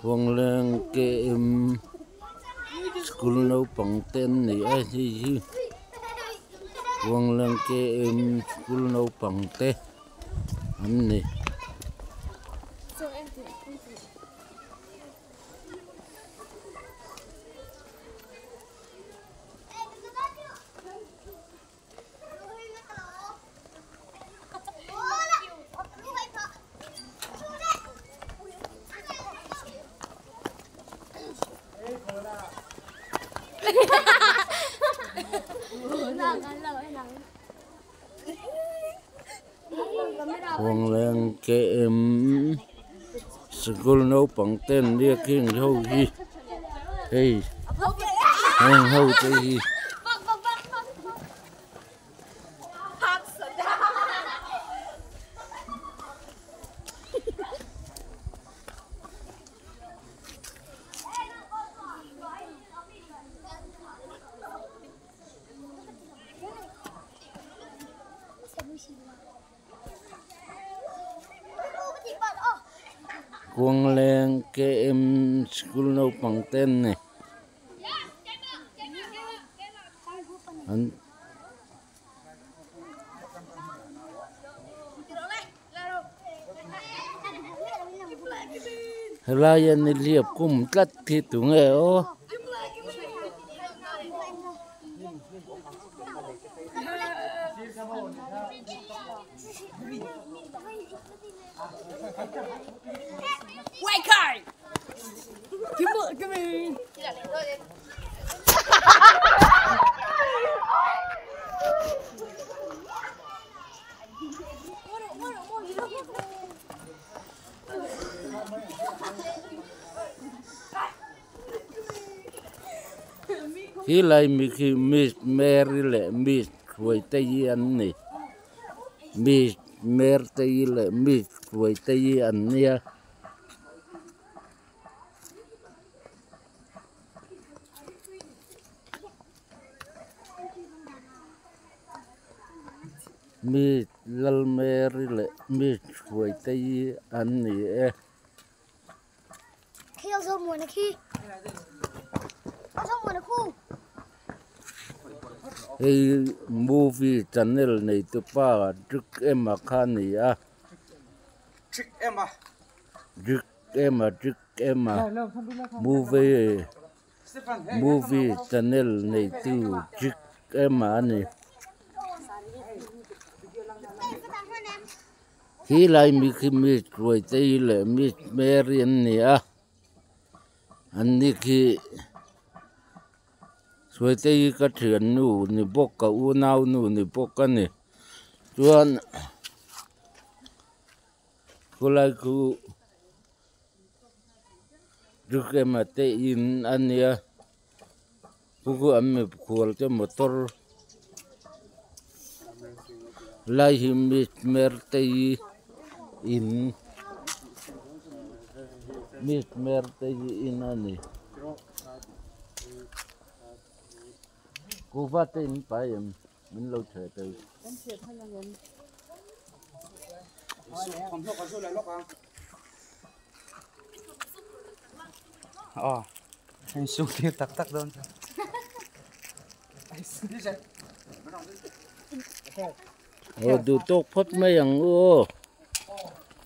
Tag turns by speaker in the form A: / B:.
A: Khuangleng KM school naupang te an ni a hei hi Khuangleng KM school naupang te an ni. Khuangleng KM sikul naupang te an biak hi ang ho hi hei heng ho te hi. Khuangleng KM sikul naupang te an ni. An helai a nihliap kum tlat khi tunge aw. Khi lai mi khi Miss Mary leh Miss Hruaitei an ni. Miss Mertei leh Miss Hruaitei an nia. Miss Lalmeri leh Miss Hruaitei an ni e. Hei movie channel nei tu pa Trick Emma kha a ni a. Trick Emma Trick Emma movie movie channel nei tu Trick Emma a ni. Khi lai mi khi Miss Ruaitei leh Miss Mary an ni a an ni khi Ruaitei ka thiannu ni bawk ka unau nu ni bawk a ni chuan khulai khu Rukema te in a nia chu chu an mikhual te motor lai hi miss Mertei in miss Mertei in a ni kuhva te in pai em min lo chhe thei.
B: Aw hei suk tir tak tak dawn chuan.
A: Aw duh tawk phawt mai ang u aw.